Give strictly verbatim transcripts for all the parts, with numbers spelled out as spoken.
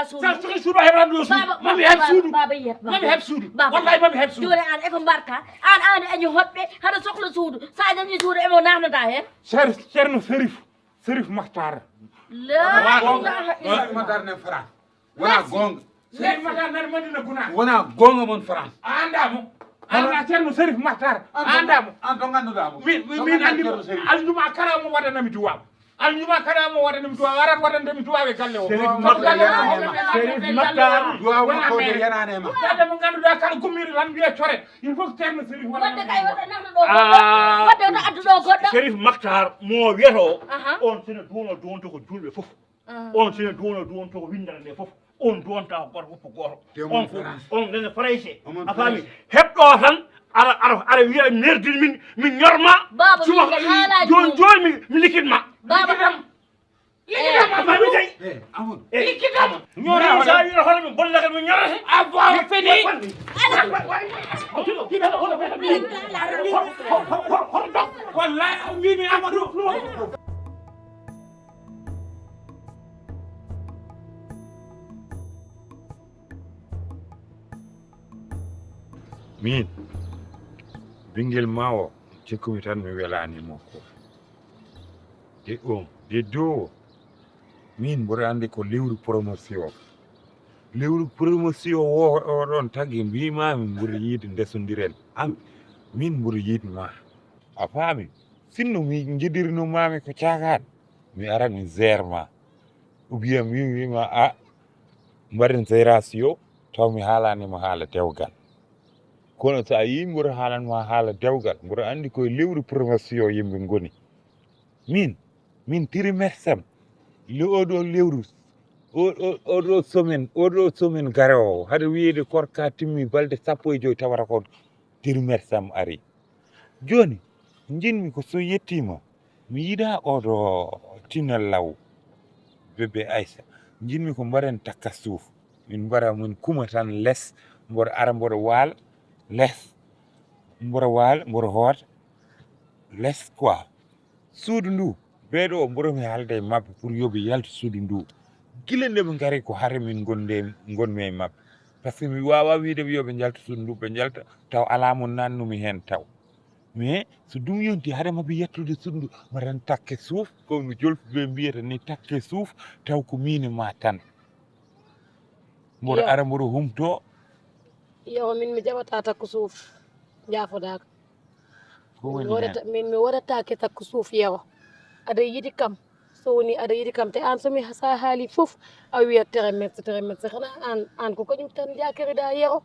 Sa soki suudu a heɓaani ɗo suudu. Mami heɓ suudu. Mami heɓ suudu. Wallahi mami heɓ suudu. Joni an e ko mbarta? An an e hoɓɓe hara sohla suudu. Sa dañi suudu e mo nahnata hen. Cer Cerno Serif, Serif Makhtar. La ilaha illallah. Makhtar ne France. Wona gonga. Serif Makhtar nan Madina Guna. Wona gonga mon France. A anda mo. Anda Cerno Serif Makhtar. A anda mo. An to ganduɗa mo. Min min andi mo. Aljuma kala mo waɗanami duwa. Aljuma kala mo waɗanami duwa, waran waɗandemi duwa ɓe galle o. Serif Makhtar. Duwa mo ko de yanane ma. Kala mo ganduɗa kala gummiri tan mbiya core. Il faut que Cerno Serif waɗa. Wadde kay wata nahno ɗo goɗɗo. Wadde wata addu ɗo goɗɗo. Serif Makhtar mo wiyato. On sene duwono duwonto ko julɓe fof. On sene duwono duwonto ko windere nde fof. On duwonta ko goto woppo goto. On fof on nene farayse. A faami? Heɓɗo tan ara ara ara wiya merdin min min ñorma. Baba min haala joni joni mi likitma. Baba likitam. Likitam a faami? Tay. Likitam. Ñora sa wiya hono mi bollaka mi ñorata. A faami fini. Wallahi mimi Amadou. Min bingel ma o, cikkumi tan mi welani mo ko. De on de dowo. Min mboɗo andi ko lewru promotion. Lewru promotion o oɗon tagi mbimami mboɗo yiide ndesodiren. An min mboɗo yiidma. A faami? Sinno mi jidirnomami ko cagan, mi arat mi germa. Ou bien mi wima a mbaɗen gération taw mi haalanima haala dewgal. Kono so a yii mboɗo haalanma haala dewgal, mboɗo andi koye lewru promotion yimɓe ngoni. Min min trimestre am le oɗo lewru, oɗo semaine, oɗo semaine garowo haɗa wiyede korka timmi balɗe sappo e joyi tawata ko trimestre am ari. Joni jinmi ko so yettima mi yiɗa oɗo tinal law. Bébé Aïssa, jinmi ko mbaɗen takka suuf, min mbaɗa min kuma tan les. Mboɗo ara mboɗo waal les. Mboɗo waal mboɗo hoota les quoi. Suudu ndu beeɗo o mboɗo mi haalda e mabɓe pour yoɓe yaltu suudu ndu. Gila nde ɓe ngari ko hare min gonde gonmi e mabɓe. Par ce que mi wawa wiide ɓe yoɓe njaltu suudu ndu ɓe njalta taw ala mo nannumi hen taw. Mais so ɗum yonti haɗa maɓe yettude suudu ndu mbaɗan takke suuf ko no jolfuɓe mbiyata ni takke suuf. Taw ko min e ma tan. Mboɗo ara mboɗo humto. Yewa min mi jaɓata takku suuf. Jaafodaaka. Min mi waɗataake takku suuf yewa. Aɗa yiɗi kam so woni aɗa yiɗi kam te aan so mi sa haali fof a wiyat tere mette tere mette xanaa aan aan ko kañum tan njakiriɗa yero.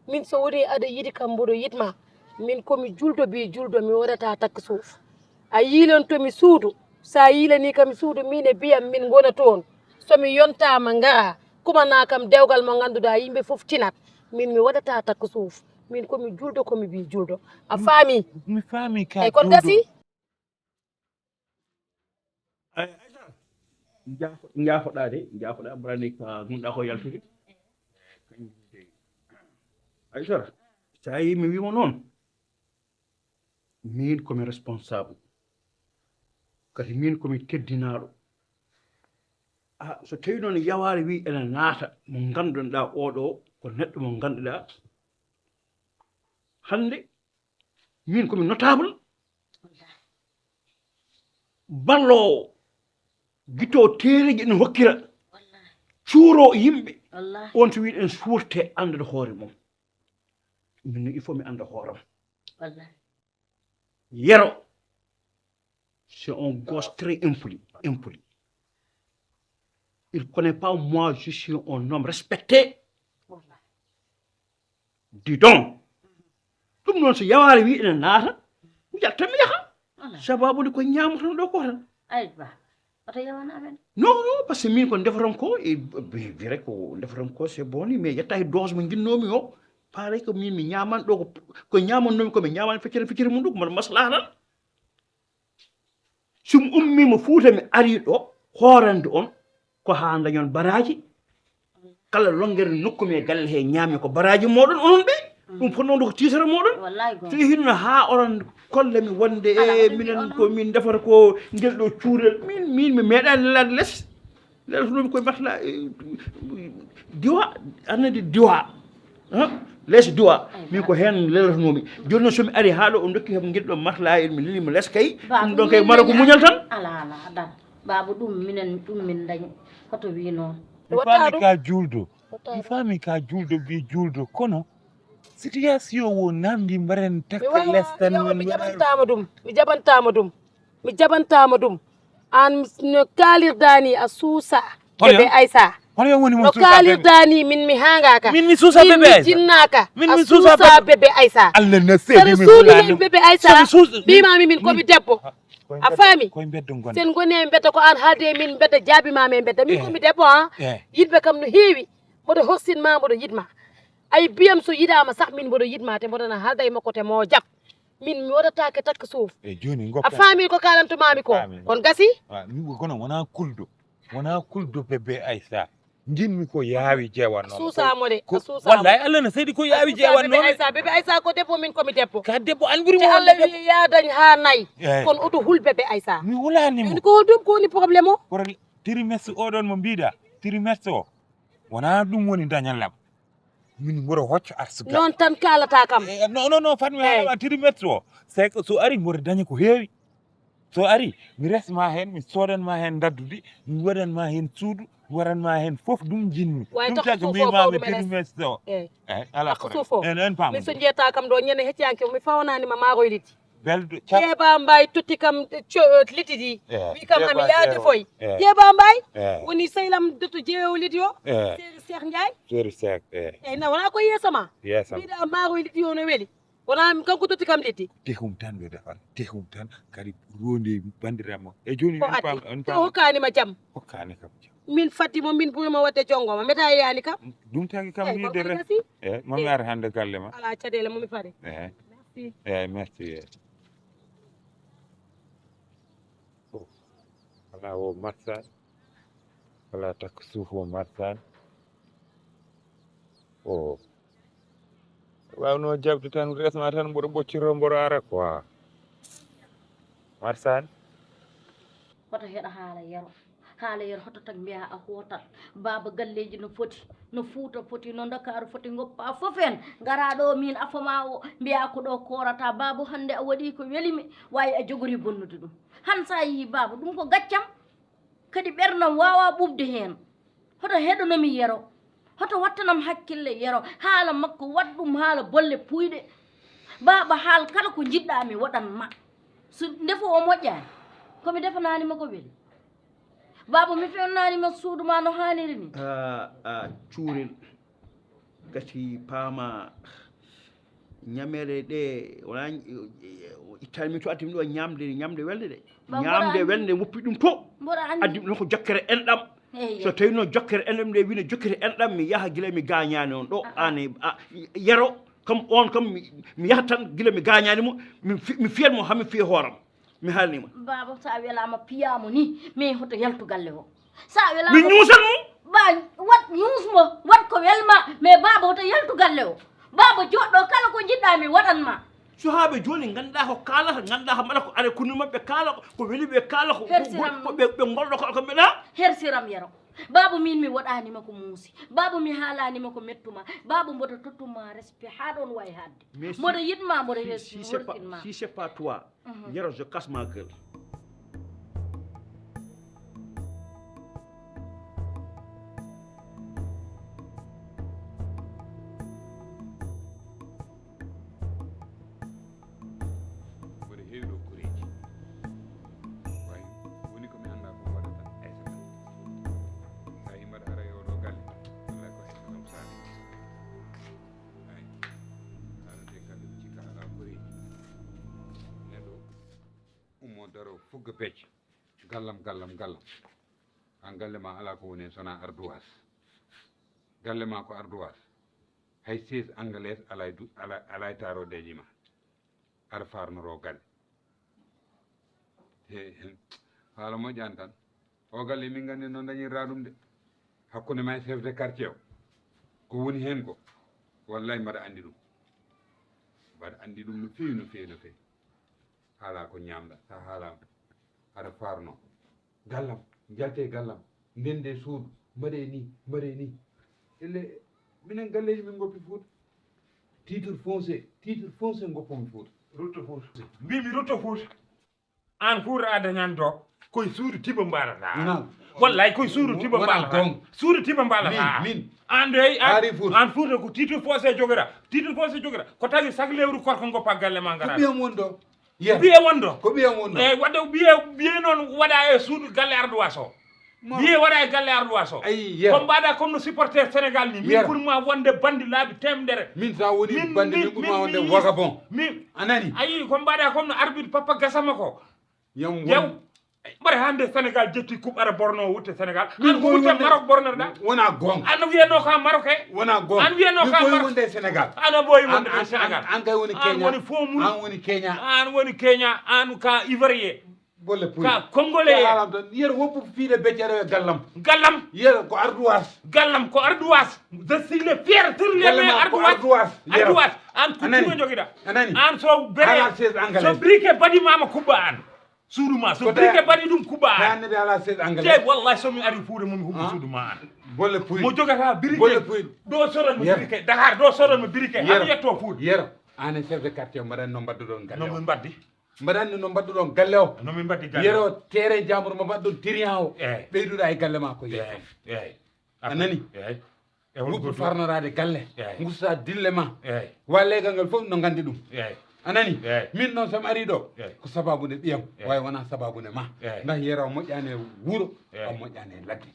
Min so woni aɗa yiɗi kam mboɗo yiɗma. Min komi juldo bi juldo mi waɗata takku suuf. A yiilonto mi suudu. So a yiilanii kam suudu miin e biyam min ngona toon. So mi yontaama ngaraa kumanaa kam dewgal mo ngannduɗaa yimɓe fof tinat. Miin mi waɗataa takku suuf. Miin ko mi julɗo ko mi bii julɗo. A faamii? Mi faamii ka. Eyi kon gasii. Ay ay sara. Njaafoɗaa de njaafoɗaa mbaɗani ka ngonɗaa ko yaltude. Ay sara. So a yii mi wiima noon. Miin komi responsable kadi miin komi teddinaaɗo. A so tawi noon yawaare wi ene naata mo ngannduɗaa oɗo ko neɗɗo mo ngannduɗaa hannde miin komi notable balloowo gito teereji ene hokkira cuuro yimɓe. On so wiɗen suurte anndata hoore mum. Min il faut mi annda hooram. Yero c'est un gosse très impoli impoli. Il connaît pas moi je suis un homme respecté. Dis donc. Ɗum noon so yawaare wi ene naata mi yalta mi yaha. Sababu nde ko ñamotono ɗo ko tan. Ay ba oto yawana amen. Non non parce que min ko ndefatam ko e bire ko ndefatam ko c'est bon mais yetta e dose mo jinnomi o. Faaray ko min mi ñaaman ɗo, ko, ko ñaamannoomi ko mi ñaamaani feccere feccere mum ɗum, ko mbaɗa maslaha tan. So mi ummiima Fuuta, mi arii ɗo hoorande on, ko haa ndañon baraaji. Kala lonngere nokku mi e galle he ñaami ko baraaji mooɗon, onon ɓe. Ɗum fotnoo ko tiitara mooɗon. Wallaay, goonga. So hinno haa oɗon kolla mi wonde, ala, e, oɗon minen mbiya ko onon min ndefata ko ngel ɗo cuurel. Min, min mi meeɗaani lelaade les. Lelotnoomi koye matelas, e, diwa, anndi diwa. Hã? Les diwa. Ay, min ko heen lelotnoomi. Jooni noon, so mi arii haa ɗo, o ndokki kam ngel ɗo matelas, mi leli mo les kay. Ba, ɗum ɗon kay mara ko muñal tan. Ala, ala, ala. Baaba, ɗum minen, ɗum min ndañi. Hoto wi noon. Mi faami ka juulɗo. Mi faami ka juulɗo, ɓii juulɗo. Kono situation o namdi mbaren takka les tan. Mi wawa, min yo, mi mbaɗa jaɓantaama ɗum. Mi jaɓantaama ɗum. Mi jaɓantaama ɗum. Aan no kaalirɗaa ni a suusaa. Hono bébé Aïssa. Hono yo woni mo no suusaa bébé? Kaalirɗaa ni min mi haangaaka. Min mi suusaa bébé Aïssa. Min mi jinnaaka. Min mi suusaa bébé Aïssa. Allah na seedi mi suudu fulani. Bébé Aïssa. Ɓiimaami min ko mi debbo. A faami? Koye mbeddo ngon. Sen ngoni e mbedda ko aan haalde e min mbedda, jaabimaami e mbedda. Min ko mi debbo, ha? Eh. Yiɗɓe kam no heewi. Mboɗo hostin ma, mboɗo yiɗ ma. Ay biyam so yiɗaama sax min mboɗo yiɗ ma, te mboɗo na haalda e makko te moo jaɓ. Min mi waɗataake takka suuf. E jooni ngokka. A faami ko kaalantumaami ko? Faami. Kon gasi? Ah, mi ko kono wona kuldo. Wona kuldo bébé Aïssa. Nginmi ko yaawi jeewanno. Suusaa mo de, ko, a suusaa mo. Wallahi Allah na seedi ko yaawi jeewanno. Bébé Aïssa, bébé Aïssa ko debbo, min ko mi debbo. Ka debbo an ɓuri mo wonde debbo. Te Allah wi yaa dañ haa nay. Eh. Kon oto hul bébé Aïssa. Mi hulani mo. Min ko ɗum ko woni problème o? Kono trimestre oɗon mo mbiɗa, trimestre o. Wona ɗum woni dañal am. Min mboɗo hocco arsugal. Noon tan kaalata kam. Eh, non, non, non, fatmi haalama trimestre o. C'est que so ari mboɗo daña ko heewi. So ari, mi resma heen, mi soodanma heen ndaddudi, mi waɗanma heen suudu, mi waɗanma heen fof, ɗum jinmi. Way ɗum tagi mbimami trimestre o. Eh. Eh, ala ko suufo. En, en paam. Min so jeeta kam ɗo, ñande hecciyanke, mi fawnani ma maaroy liɗɗi. Belɗo cap. Jeeba Mbaay totti kam, co-, liɗɗi ɗi. Eh, wi kam ami yaadi foy. Eh. Jeeba Mbaay. Eh. Woni sehlam dotto jeewo liɗɗi o. Eh. Seeri Cheikh Ndiaye. Seeri Cheikh, eh. Eyyi, na wona ko yeeso ma. Yeeso. Mbiɗa maaroy liɗɗi o no weli. Wona mi kanko totti kam liɗɗi. Tehum tan ɓe defan. Tehum tan kadi ronde bandiraɓe mo. E jooni ko on addi? Paam, on paam. Hokkani ma jam. Hokkani kam jam. Min faddi mo, min ɓuri mo wadde jongo ma. Meta yani kam. Ɗum tagi kam. Eyyi, yiide ko res. Gasi. Eh, mami ar hande galle ma. Ala caɗele mo mi fari. Eh. Merci. Eh, merci. Eh. Oh. Ala o Marsan. Ala takka suuf o Marsan. Oh. Wawno jaɓde tan resma tan mboɗo ɓoccito mboɗo ara quoi. Marsan. Hoto heɗa haala Yero. Haala Yero hoto tak mbiya a hootat. Baaba galleji no foti, no Fuuta foti, no Ndakaaru foti, ngoppa fof en. Ngara ɗo min afama o, mbiya ko ɗo korata. Baaba hande a waɗi ko weli mi, wawi a jogori bonnude ɗum. Han sa yi baaba, ɗum ko gaccam. Kadi ɓernam wawa ɓuuɓde heen. Hoto heɗonomi Yero. Hoto wattanam hakkille Yero. Haala makko, waɗ ɗum haala bolle puuyɗe. Baaba, haal kala ko njiɗɗa mi waɗan ma. So ndefu o moƴƴaani, ko mi defanaani ma ko weli. Baaba, mi fewnanaani ma suudu ma no haaniri ni. A, a, cuurel. Gati paama ñameele ɗe, wona ittani min to, addi min ɗo ñamde, ñamde welde de. Ba, mboɗo ñamde andi. Welde, woppi ɗum to. Mboɗo andi. Addi ɗum ko jokkere enɗam. Eyyo. So tawi noon jokkere enɗam nde wino jokkere enɗam, mi yaha gila mi gañani on ɗo. Ah, ah. An e, a, Yero, kam on kam mi, mi yaha tan gila mi gañani mo, mi fi-, mi fiyat mo, ha mi fiya hooram. Mi haalnima. Baaba, sa welama piyamo ni, mais hoto yaltu galle o. Sa welama. Mi ñuusan mo. Ba, wat ñuus mo, wat ko welma, mais baaba hoto yaltu galle o. Baaba joɗɗo kala ko jiɗɗa mi waɗan ma. Suhaaɓe jooni nganndaa ko kaalata, nganndaa ko mbaɗa ko are kunnu maɓɓe kaala ko, ko weli ɓe kaala ko, ko, ko ɓe, ɓe ngolɗo ko, ko mbeɗa. Hersiram Yero. Baaba min mi waɗanima ko muusi. Baaba mi haalanima ko mettuma. Baaba mboɗo tottuma respect haa ɗon wawi haadde. Mais si, mboɗo yiɗma, mboɗo si, si c'est pas, si c'est pas toi, mhm, Yero, je casse ma gueule. Mboɗo heewi ɗo koreeji. Way, woni ko mi anndaa ko mi waɗata Aysata. Sa yii mbaɗa ara e oɗo galle, wallay ko Aysata kam saami. Ay, haalante galle ko cikka alaa koreeji. Neɗɗo ummo daro fugga pecce. Gallam, gallam, gallam. An galle ma alaa ko woni hen so wonaa ardoise. Galle ma ko ardoise. Hay siège anglaise alay du alay alay tarodeji ma. Aɗa farnoro galle. He, he. Haala moƴƴani tan. O galle min gandi no dañirra ɗum de. Hakkunde ma e chef de quartier o, ko woni hen ko, wallay mbaɗa andi ɗum. Mbaɗa andi ɗum no feewi, no feewi, no feewi. Haala ko ñamɗa, sa haalama aɗa farno. Gallam, jalte gallam, ndende suudu, mbaɗe ni, mbaɗe ni. Elle, minen galleji min goppi Fuuta. Titre foncier, titre foncier goppumi Fuuta. Rutto Fuuta. Mbimi rutto Fuuta. An Fuuta a dañan do, koye suudu tiba mbaɗata. Wallay koye suudu tiba mbaɗata. Suudu tiba mbaɗata. Min, min. An dey, an Fuuta ko titre foncier jogora. Titre foncier jogora. Ko tawi sak lewru korko goppa galle ma ngara. Ko ɓiyam won ɗo. Yer. Ɓiye wonɗo. Ko ɓiyam wonɗo. Eyyi, wadde ɓiye, ɓiye noon waɗa e suudu galle ardoise o. Ɓiye waɗa e galle ardoise o. Ayi, yer. Ko mbaɗa comme no supporter Sénégal ni. Min ɓuri ma wonde bandi laabi temedere. Min sa woni bandi, min ɓuri ma wonde vagabond. Min. A nani? Ayi, ko mbaɗa comme no arbitre Papa Gassama ko. Yam won. Mbaɗa hande Sénégal jetti coupe ara borno wutte Sénégal. An ko wutte Maroc bornoɗa. Wona gonga. An wiyano ka Maroc e. Wona gonga. An wiyano ka Maroc. Wonde Sénégal. An boy wonde Sénégal. An kay woni Kenya. An woni fo mun. An woni Kenya. An woni Kenya. An ka Ivoirien. Bolle puy. Ka Congolais. Alam tan yer woppu fiide beccere e gallam. Gallam. Yer ko arduwas. Gallam ko arduwas. Je suis le fier sur les mains arduwas. Arduwas. An ko tuma jogida. Anani. An so bere. So brique badi mama kubba an. Suudu ma so brique baɗi ɗum kuɓa. Hannde ala seize anglais. Te wallahi so mi ari fuude mo mi huɓɓi suudu ma an. Bolle puy. Mo jogata birike. Bolle puy. Ɗo soran mo birike. Dakar ɗo soran mo birike. Hano yetto fuude. Yero. An e chef de quartier mbaɗan no mbaɗduɗon galle. No min mbaɗdi. Mbaɗanni no mbaɗduɗon galle o. No min mbaɗdi galle. Yero tere jamur mo mbaɗɗon tiriyan o. Ɓeyduɗa e galle ma ko yeeso. A nani? Woppu farnoraade galle. Ngusta dille ma. Walleegal ngal fof no nganndi ɗum. A nani? Min noon so mi arii ɗo ko sababu nde ɓiyam, waawi wonaa sababu nde ma. Ndax yero a moƴƴaani e wuro, a moƴƴaani e ladde.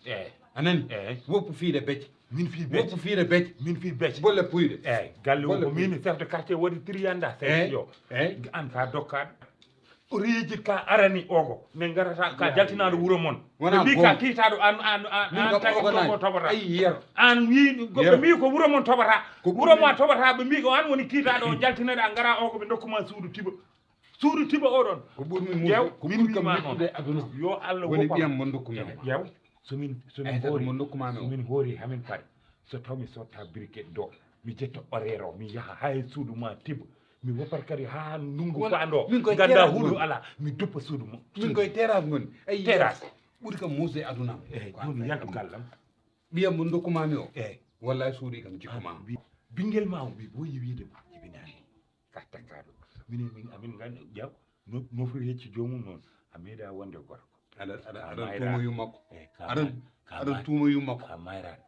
A nani? Woppu fiide becce. Min fii becce. Woppu fiide becce. Min fii becce. Bolle puyɗe. Eeyi, galle o ko min chef de quartier waɗi triyanda seeɗa yo. An ka dokkaaɗo. O reejit ka arani ogo min ngarata ka jaltinaɗo wuro mon. Ɓe mbi ka kiitaɗo an an an an taki ko mo toɓata. An wi goɓɓe mbi ko wuro mon toɓata. Wuro ma toɓata ɓe mbi ko an woni kiitaɗo o jaltinaɗo a ngara ogo ɓe dokkuma suudu tiba. Suudu tiba oɗon. Ko ɓurmi mude ko ɓuri kam mettude aduna. Yo Allah woni ɓiyam mon dokkumi. Yaw somin somin hoori mon dokkuma somin hoori hamin pare. So taw mi sotta briquet do mi jetto horaire o mi yaha hay suudu ma tiba. Mi woppat kadi ha ndungu faando ganda huuɗo ala mi duppa suudu mo. Min koye terrasse ngoni. Terrasse. Ɓuri kam muusde e aduna am. Eyyi joni yaltu gallam. Ɓiyam mo dokkumami o. Eyyi. Wallahi suuɗi kam jikku ma. Bingel ma o mi boyi wiide mo jibinani. Ka takkaɗo minen min amin ganda ƴaw. Nofru hecci jomum noon a meeɗa wonde gorko. Aɗa aɗa aɗa tuuma yummakko. Aɗa aɗa tuuma yummakko. Ka mayraɗo.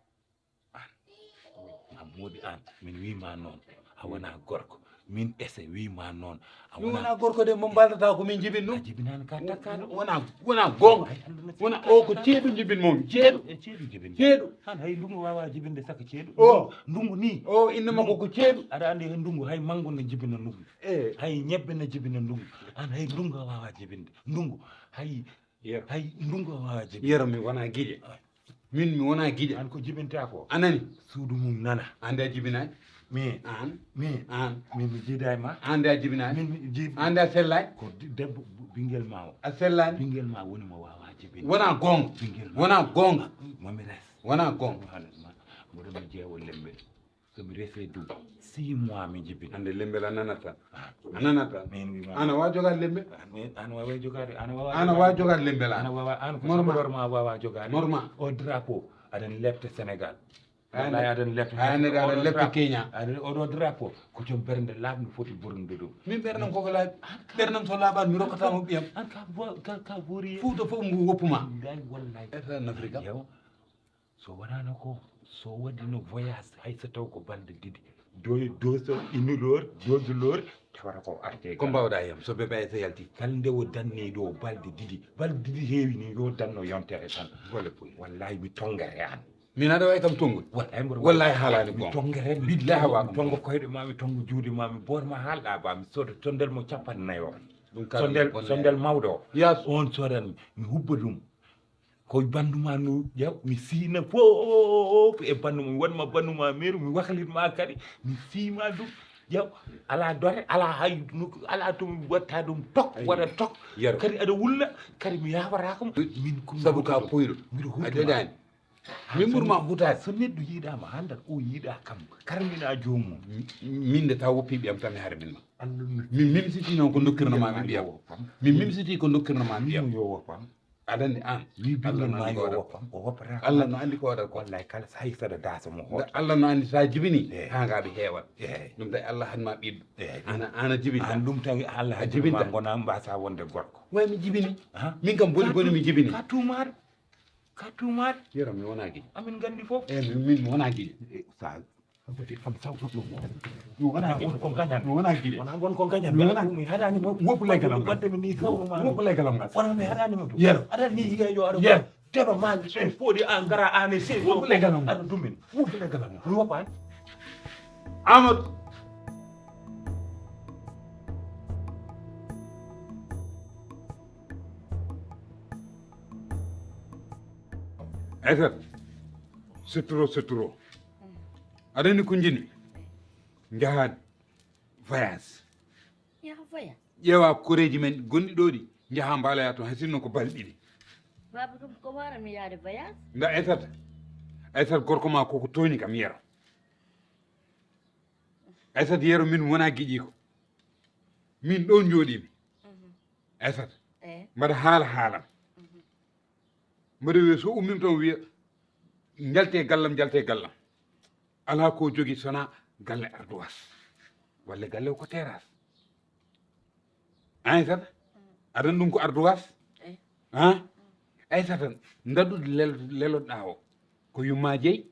An a moodi an min wima noon. A wona gorko min ese wima noon. A wona gorko de mo mbaldata ko min jibin ɗum. A jibinani ka takkaɗo wona wona gonga. Wona o ko ceeɗu jibin momi ceeɗu. Ceeɗu jibin ceeɗu. An hay ndungu wawa jibinde saka ceeɗu o ndungu ni o inna makko ko ceeɗu. Aɗa andi hay ndungu hay mango ne jibina ndungu. Hay ñebbe ne jibina ndungu. An hay ndungu a wawa jibinde ndungu hay. Hay ndungu a wawa jibinde. Yero mi wona giƴe. Min mi wona giƴe. An ko jibinta ko a nani. Suudu mum nana. Ande a jibinani. Min an min an min mi jiida e ma. Ande a jibinani. Min mi jiidi ande a sellani. Ko debbo bingel ma o a sellani. Bingel ma woni mo wawa jibinde. Wona gonga. Bingel ma wona gonga. Momi res wona gonga. Mboɗo mi jeewo lembe. So mi rese ɗum six mois mi jibina. Ande lembel a nanata a nanata. Min wima ana wawa jogade lembel. Ana wawa jogade ana wawa ana wawa jogade lembel ana wawa an ko sabodor ma wawa jogade. Normal o drapeau aɗen lepte sénégal. Wallahi aɗen lepte aɗen aɗen lepte kenya. Aɗen oɗo drapeau ko joom bernde laaɓno foti bornude ɗum. Min ɓernam koko laaɓi ɓernam so laaɓani mi rokkatama ɓiyam. An ka ka ka bori fuuta fof ngu woppuma. Wallahi ɓertan afrique. So wonano ko so waɗino voyage hay so taw ko balɗe ɗiɗi doye dose inulor dosulor tawata ko arte ko mbawɗa hen so bébé so yalti kala nde o danni ɗo balɗe ɗiɗi balɗe ɗiɗi heewi ni yo danno yontere tan. Bolle puy wallahi mi tongere an. Min aɗa wawi kam tongude wallahi mboɗo wallahi haalani mi gonga tongere mi billahi hawa mi tongo koyɗe ma mi tongo juuɗe ma mi boor ma haalɗa ba mi sooda tondel mo capanɗe nayo. Ɗum ka sondel mawɗo o on soodan mi hubba ɗum. Ko banduma no ƴew mi siina fof. fof e bannduma, mi waɗma bannduma meeru, mi waklitma kadi, mi fiima ɗum. Yaw, alaa dore, alaa hay, alaa to mi watta ɗum tok, waɗa tok. Yero. Kadi aɗa wulla, kadi mi yaafataako ma. Min ko mi sabu ka hutto. Puyɗo. Mbiɗo hutto. A deɗaani. Min ɓurma hutaade. So neɗɗo yiɗaama hanndat, o yiɗa kam. Karmina joomum. Min de taw woppi ɓiyam tan e hare min ma. Min mimsiti noon ko dokkirno ma mi ɓiyam. Min mimsiti ko dokkirno ma mi ɓiyam. Yo woppam. Aɗa anndi aan. Wi bingel ma yo woppam. O woppata. Allah no anndi ko waɗata ko. Wallahi kala so hay saɗa dasa mo hoto. Allah no anndi so a jibini. Haa ngaɓe heewat. Ɗum tawi Allah han ma ɓiɗɗo. Ana ana jibini. An ɗum tawi Allah a jibinta. Gona mbasa wonde gorko. Way mi jibini. Min kam boni boni mi jibini. Ka tumaade. Ka tuumaade. Yero mi wonaa giƴo. Amin nganndi fof. Eyi, min mi wonaa giƴo. Sa foti kam sawto ɗum. Mi wonaa giƴo. On ko gañan. Mi wonaa giƴo. Wonaa on ko gañan. Mi wonaa. Mi haɗaani mo. Woppu leggal am ngal. Wadde mi ni sawru ma. Woppu leggal am ngal. Kono mi haɗaani mo. Yero. Aɗa ni yiga yo aɗa. Yero. Teba ma se fodi an gara ane se. Woppu leggal am ngal. Aɗa dumin. Woppu leggal am ngal. Mi woppaani. Amadou. Aysata, c'est trop, c'est trop. Aɗa anndi ko njiɗmi? Njahaa voyage. Yaha voyage? Ƴeewa koreeji men gonɗi ɗo ɗi, njahaa mbaaloya toon, hay sinno ko balɗe ɗiɗi. Baaba, ɗum ko waran mi yahde voyage? Nda Aysata, Aysata gorko ma koko tooñi kam Yero. Aysata Yero min wonaa giƴiiko. Min ɗo njooɗiimi. Aysata. Eh. Mbaɗa haala haalam. Mbaɗa wiya so ummim toon wiya njalte gallam, njalte gallam. Alaa ko jogi sona galle ardoise. Walla galle ko terrasse. Aysata. Aɗa anndi ɗum ko ardoise? Eh. Ha? Aysata, ndaɗɗude lel-, leloɗaa o. Ko yumma jeyi.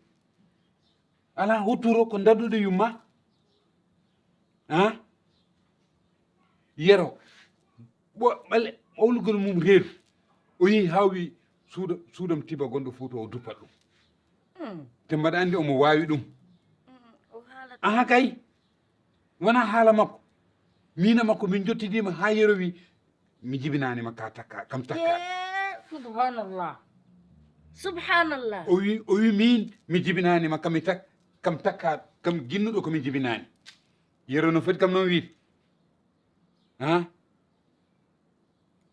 Alaa huttoro ko ndaɗɗude yumma. Ha? Yero. Ɓo-, ɓale, ɓawlugol mum reedu. O yehi haa o wi suuda, suudam tiba gonɗo Fuuta o duppa ɗum. Hmm. Te mbaɗa anndi omo waawi ɗum. Hmm, o haalata. Aha kay. Wonaa haala makko. Miina makko min njottidiima haa Yero wi mi jibinaani ma ka takka, kam takka. Yee, subhanallah. Subhanallah. O wi, o wi min mi jibinaani ma kam mi tak-, kam takka, kam ginnuɗo ko mi jibinaani. Yero no foti kam noon wiide. Ha?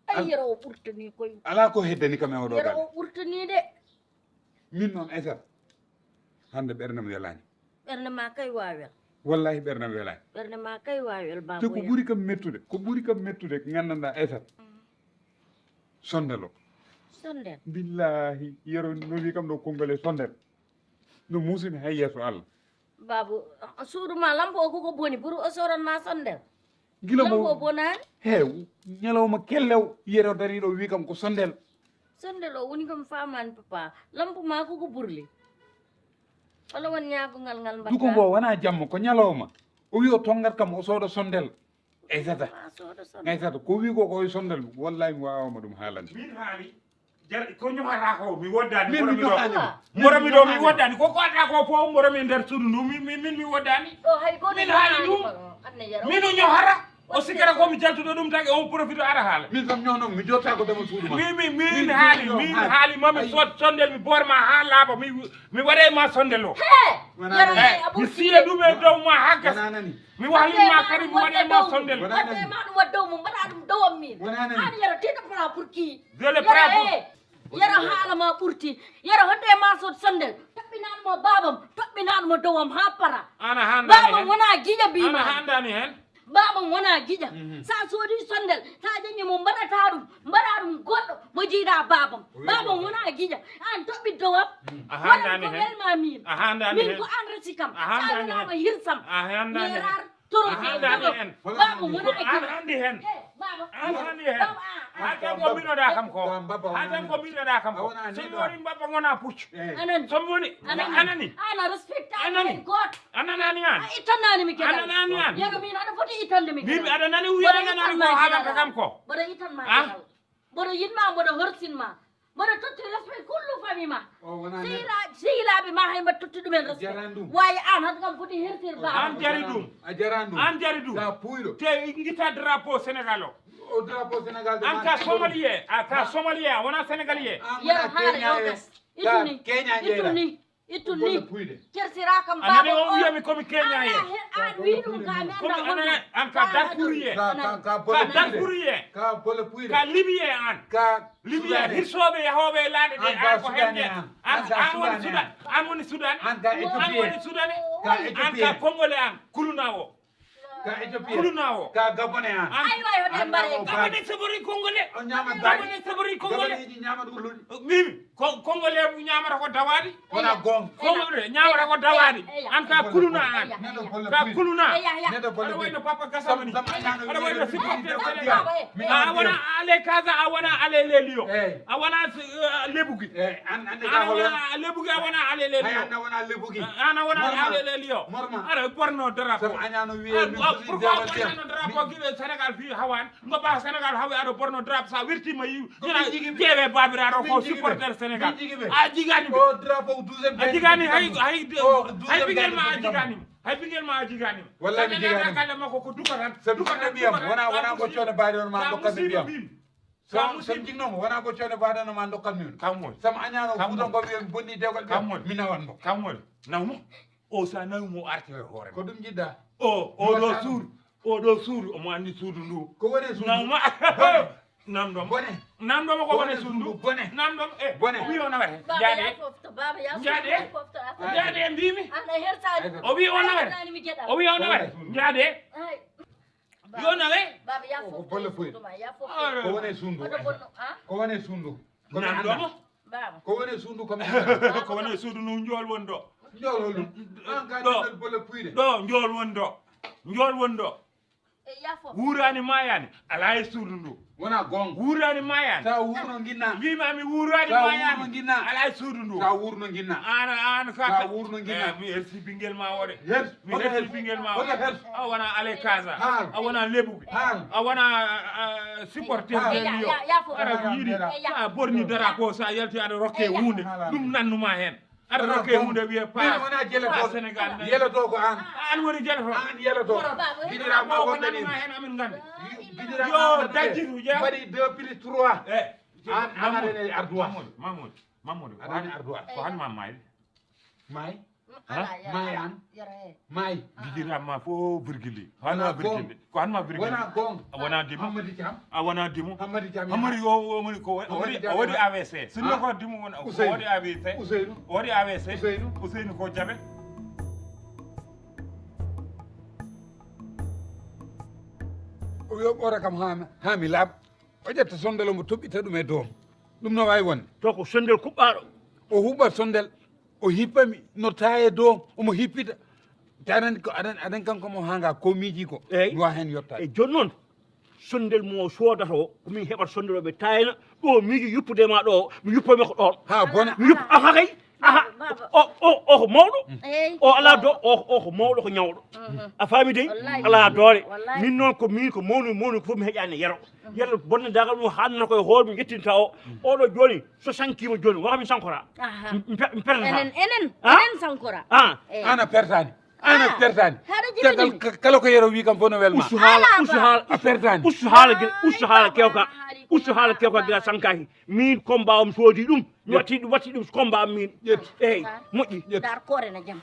Ay, Yero o ɓurtanii koy. Alaa ko heddani kam e oɗo Yero galle. O ɓurtanii de. Min noon Aysata. Hannde ɓernde am welaani. Ɓernde ma kay waawel. Wallahi ɓernde am welaani. Ɓernde ma kay waawel, baaba. Te ko ɓuri kam mettude, ko ɓuri kam mettude, nganndanɗaa Aysata. Mm. Sondel o. Sondel? Billahi, Yero no wi kam ɗo konngol e sondel. No muusini hay yeeso Allah. Baabu, suudu ma lampo o koko boni, pour o soran ma sondel. Gila mo. Lampo o bonaani? He, ñalawma kellew, Yero dariiɗo wi kam ko sondel. Sondel o woni kam faamaani papa. Lampo ma koko burli. Wala won ñaagongal ngal mbaɗɗa? Duko ngo wonaa jamma, ko ñalawma. O wi o tonngat kam o sooda sondel. Aysata. Ma sooda sondel. Aysata, ko wi ko ko e sondel, wallahi mi waawaa ma ɗum haalande. Min haali. Jar-, ko ñohata ko mi woddani. Min mi ñohani. Mboɗo mi ɗo mi woddani. Ko ko adda ko fof mboɗo mi nder suudu ndu. Min, min, min mi woddani. Ɗo hay goto. Min haali ɗum. Min o ñohata. O sikkata ko mi jaltuɗo ɗum tagi on profito ara haala. Min kam ñohno mi jotta ko dama suudu ma. Min, min, min haali, min haali mami sot sondel mi borma ha laaba mi, mi waɗe ma sondel o. He! Wona nani. Eh, mi siya ɗum e dow ma ha gasa. Wona nani. Mi wahlin ma kadi mi waɗe ma sondel. Wona nani. Wadde ma ɗum wadde mum mbaɗa ɗum dow am min. Wona nani. An Yero, tu te prends pour qui? Je le prends pour. Yero, eh, Yero haala ma ɓurti. Yero hodde ma sot sondel. Toɓɓinanmo babam, toɓɓinanmo dowam ha para. Ana handani. Babam hen. Wona giƴa bima. Ana handani hen. Babam wona giƴa. Mhm. Sa sodi sondel, sa jañi mo mbaɗata ɗum, mbaɗa ɗum goɗɗo, mo jiiɗa babam. Wi. Babam wona giƴa. An toɓɓi dowam. Mhm. A handani hen. Ko welma min. A handani hen. Min ko an resi kam. A handani hen. Sa welama hirsam. A handani hen. Toro a handi hen. Baba wona e an handi hen. Baba an handi hen. Baba an. Hatan ko minoɗa kam ko. Hatan ko minoɗa kam ko. So mi woni baba gona puccu. Anan. So mi woni anani. Ana respect anani. Goto. Ananani an. A itanani mi kedal. Ananani an. Yero min aɗa foti itande mi kedal. Mimi aɗa nani wiya ananani ko halata kam ko. Bodo itan ma kedal. Bodo yinma bodo horsinma. Mboɗo totti respect kullu famille ma. O wona neɗɗo. Sehila-, sehilaaɓe ma hay mbaɗa totti ɗumen respect. Jarani ɗum. Wayi an hade kam foti hertir ba. An jari ɗum. A jarani ɗum. An jari ɗum. Sa puuyɗo. Te gita drapeau Sénégal o. O drapeau Sénégal de. An ka Somalien, a ka Somalien, a wona Sénégalais. An wona Kenya. Ituni. Kenya jeeɗa. Ituni. Ittu ni. Bolle puyde. Cersira kam a nani baaba on o. Wiyami komi keñaye. An wiɗum ka mi komi anda anana an ka darfuriye. Ka ka ka bolle puyde. Darfuriye. Ka bolle puyde. Ka libiye an. Ka libiye hirsoɓe yahoɓe laaɗe ɗe an ko hemde an. An woni sudan. An woni sudan. An ka ethiopie. An woni sudane. Ka ethiopie. An ka kongole an kuluna o. Ka ethiopie. Kuluna o. Ka gabone an. Aywa yo dembare. Gabone sabori kongole. O ñama gabone sabori kongole. Gabone ñama dulun. Mimi. Kongole ñamata ko dawadi. Wona gong. Kongole ñamata ko dawadi. An ka kuluna an. Ka kuluna. Aɗa wayno papa gasamani. Aɗa wayno supporter senegal. A wona ale kaza a wona ale lelio. A wona lebugi. An ande ka wona lebugi a wona ale lelio. An wona lebugi. An wona ale lelio. Aɗa borno drapeau. Pourquoi borno drapeau giɓe senegal fi hawan. Ngo ɓa senegal hawi aɗa borno drapeau sa wirtima yi. Ina jeewe babiraɗo ko supporter senegal a jigani ɓe. A jigani hay hay hay ɓingel ma a jigani. Hay ɓingel ma a jigani. Wallay mi jigani. Kala makko ko duka tan. Sabi duka tan ɓiyam wona wona ko coono baade on ma dokka ɓe ɓiyam. Sam sam jignomo wona ko coono baade on ma dokka mi on. Kam woni sam añano fuuto ngo ɓiyam bonni dewgal ɓiyam mi nawan mo. Kam woni nawmo. O sa nawi mo arti e hoore ko ɗum jiɗɗa. O o ɗo suudu o ɗo suudu omo anndi suudu ndu. Ko woni suudu nawma. Namdom bone. Namdom ko woni suudu bone. Namdom e bone wi o nawete. Jaade. Jaade. Jaade mbimi. O wi o nawete. O wi o nawete. Jaade. Yo nawe. Baba ya fof bolle fuy. Ko woni suudu. Ko woni suudu. Namdom. Ko woni suudu kam. Ko woni suudu nu njool woni ɗo. Njool holɗum? An ka ɗo bolle puyde. Ɗo njool woni ɗo. Njool woni ɗo. Wuurani mayani ala e suudu ndu. Wona gonga. Wuurani mayani. Sa wuurno ginna. Wima mi wuurani mayani ala e suudu ndu. Sa wuurno ginna. An an ka sa wuurno ginna. Mi hersi bingel ma ore. Mi hersi bingel ma ore. A wona ale kaza. A wona lebugi. A wona supporter de yo. Ara ko yidi sa borni dara ko sa yalti aɗa rokke hunde ɗum nannuma hen. Aɗa rokke hunde wiye pa wona jeleto. Senegal yeloto ko an. An woni jeleto an yeloto. Giɗiraɓe ma wonɓe ni. Hen amin gandi. Yo dajjiru je mbaɗi deux plus trois. An amaɗene arduwa. Mamoudou mamoudou ko han ma mayri. May. May an. May. Giɗiraɓe ma fof virgule. Hano virgule. Ko hanma virgule. Wona gong. A wona dimo. Hamadi Thiam. A wona dimo. Hamadi Thiam. Hamadi o woni ko o waɗi avc sinno ko dimo won o waɗi avc. Useynu. O waɗi avc. Useynu. Useynu ko jaɓe. O wi o ɓoora kam ha mi laaɓa. O ƴetta sondel omo toɓɓita ɗum e doom. Ɗum no wawi wonde. To ko sondel kuɓɓaɗo. O huɓɓat sondel. O hippami no taye doom omo hippita. Tanan ko aɗan aɗan kanko mo hanga ko miiji ko. Eyyi. Wa hen yotta e joni noon. Sondel mo sodata o ko min heɓata sondel o ɓe tayna. Ɗo miiji yuppude ma ɗo mi yuppa makko ɗon. Ha bona mi yuppa aha kay. Aha. O o o ko mawɗo. O ala do o o ko mawɗo ko ñawɗo. A faami dey. Ala doole. Min noon ko min ko mawni mawni ko fof mi heƴani yero. Yero bonne dagal mum hannata koye hoore mi ƴettinta o. Oɗo joni so sankima joni wata min sankora. Mi perdata. Enen enen sankora. An a pertani. An a pertani. Caggal kala ko yero wi kam fof no welma. Usu haala usu haala a pertani. Usu haala gila usu haala kewka. Usu haala kewka gila sankaki. Min combat o mi soodi ɗum mi watti ɗum watti ɗum combat am min. Ƴettu. Eyyi. Moƴƴi. Dar koore na jam.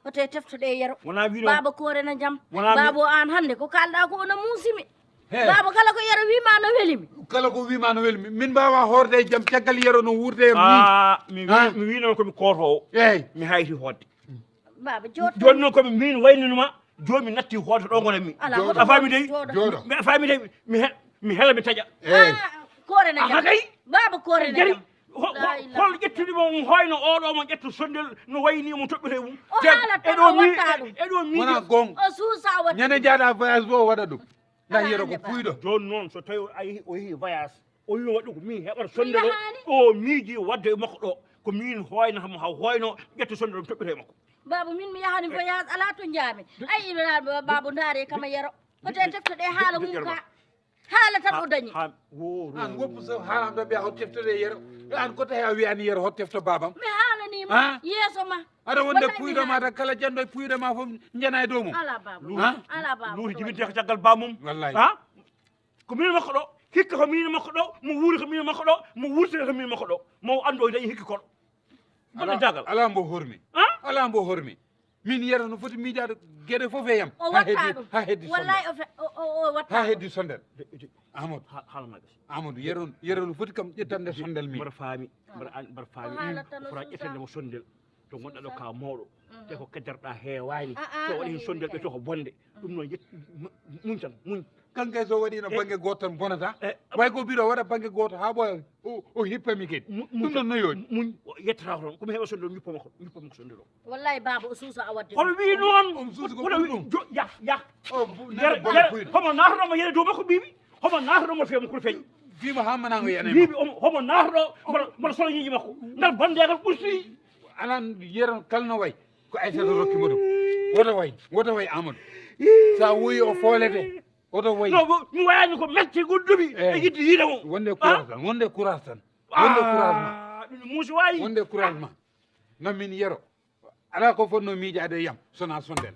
Hoto e teftoɗe yero. Wona wino. Baaba koore na jam. Wona mi- Baaba o an hannde ko kalɗa ko ono muusimi. He. Baaba kala ko yero wima no welimi. Kala ko wima no welmi min mbawa horde e jam caggal yero no wuurde e mi. Ah, mi wi- mi wino ko mi koto o. Eyyi. Mi hayti hodde. Baaba jotto. Joni noon komi min wayninuma. Joni mi natti hoto ɗo gonanmi. Ala hoto. A faami dey. Jooɗo. Mi- a faami dey. Mi he- mi hela mi taƴa. Eyyi. Koore na jam. Aha kay. Baaba koore na jam. Hol ƴettude mo hoyno oɗo mo ƴettu sondel no wayni mo toɓɓete mum. O haalata o watta ɗum. Eɗo mi wona gong. O suusa watta. Ñande jaaɗa voyage bo o waɗa ɗum. Na yero ko puyɗo. Joni noon so tawi o yehi o yehi voyage o wi waɗi ko min heɓata sondel o. O miiji wadde e makko ɗo ko min hoyno hamo haw hoyno ƴettu sondel o mi toɓɓete e makko. Baaba min mi yahani voyage ala to jaami. Ay ina baaba ndaare kama yero. Hoto e teftoɗe haala mum ka. Haala tan o dañi. An woppu so haalam ɗo ɓeya hot teftoɗe yero. An ko tawi a wiyani yero hot tefto babam. Mi haalanima yeeso ma. Aɗa wonde puyɗo ma tan kala janɗo e puyɗo ma fof jana e dow mum. Ala baba. Ala baba. Luuti jibinte ko caggal bamum. Wallay. Ha? Ko min makko ɗo hikka ko min makko ɗo mo wuuri ko min makko ɗo mo wurtire ko min makko ɗo mo anndo o dañi hikki koɗo. Mboɗo dagal. Ala mbo hormi. Ala mbo hormi. Min Yero no foti miijaade geɗe fof e yam. O watta ɗum. Ha heddi wallahi. O fe- o o o watta. Ha heddi sondel. Amadou. Haala ma gasi. Amadou, Yero Yero no foti kam ƴettande sondel mi. Mboɗo faami. Mboɗo an- mboɗo faami. Fota ƴettande mo sondel. To gonɗa ɗo ka mawɗo. Te ko keddarɗa heewaani. So waɗi heen sondel ɓe to ko bonde. Ɗum noon yet- mu- muñ tan muñ. Kanke so waɗino bangge gooto tan bonata. Way ko mbiɗo waɗa bangge gooto haa ɓooya. O hippami kadi. Ɗum ɗon no yooɗi. Muñ yettata ko ɗon. Ko mi heɓa sonde o ñuppama ko ñuppama ko sonde ɗo. Wallahi baaba o suusa a wadde. Kono wi noon. On suusa ko ɓuri ɗum. Yah yah. Homo naatoɗoma yere dow makko mbiimi. Homo naatoɗoma fiya makko feeñ. Bima ha mana o yana. Mbiimi homo naatoɗo. Mboɗo soñiiji makko. Ngal bandegal ɓurti. Alan yeron kalno way. Ko Aysata rokki mo ɗum. Woto way woto way Amadou. Sa wuyi o foolete. Oto wayi. No mi wayani ko mette goɗɗumi e yiɗde yiide mo. Wonde courage tan wonde courage tan. Wonde courage ma. Ɗum muusi wayi. Wonde courage ma. No min Yero. Ala ko fotno miijaade e yam sona sondel.